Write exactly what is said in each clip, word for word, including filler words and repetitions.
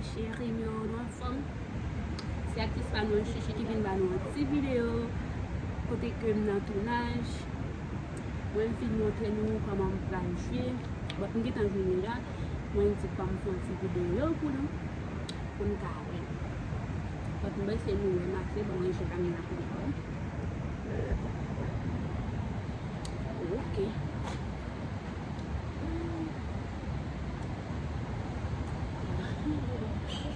Cheri m yo, nou anfòm? Se aktris pa nou an, Chichi, ki vin ba nou yon ti videyo kote ke m nan tounaj. Mwen, m fin montre nou kòman m pral jwe. Bon, m gentan jwe deja. Mwen di kòm m fè yon ti videyo pou nou, pou n ka wè. Bon, m eseye nou wè, m ap bon, mwen jwe kamera pou nou. Ok.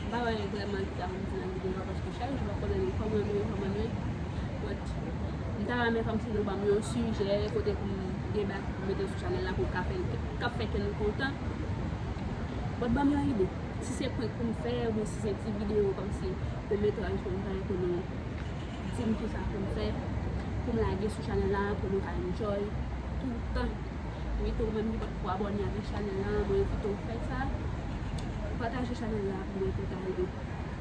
M pa wè vrèman ki sa pou m di nan videyo a, paske chak jou m ap konnen nou kòman nou ye, kòman nou ye. But, m ta renmen kòmsi nou ban m yon sijè kote pou m deba, pou m mete sou chanèl la pou ka fè, k ap fè kè nou kontan. But, ban m yon ide. Si se prank pou m fè, oubyen si se ti videyo kòmsi kout metraj pou m fè pou nou di m kisa pou m fè, pou m lage sou chanèl la, pou nou ka enjoy toutan. Envite w menm ki poko abòne avèk chanèl la, mwen envite w fè sa. Pataje chanèl la pou mwen, pou ta ede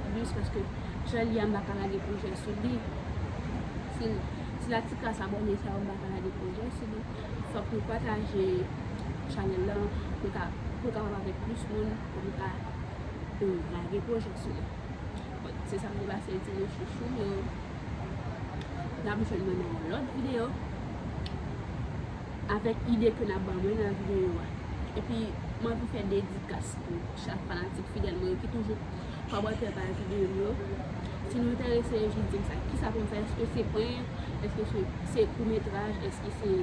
plis, paske jan l ye a, m pa ka lage pwojè sou li. Si, si la ti kras abòne sa yo, m pa ka lage pwojè sou li. Fòk nou pataje chanèl la, pou ka, pou kapab avèk plis moun, pou nou ka, euh, lage pwojè sou li. Bon, se sa m te pase di nou, chouchou m yo. N ap jwenn mwen nan yon lòt videyo avèk ide ke n ap ban mwen nan videyo a. Epi, m anvi fè dedikas pou chak fanatik fidèl mwen yo ki toujou kòmante bay videyo m yo. Si nou enterese, jis di m sa. Kisa pou m fè? Èske se prank? Èske se, se kout metraj? Èske se,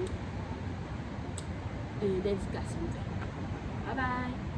eh, dedikas pou m fè? Bye bye!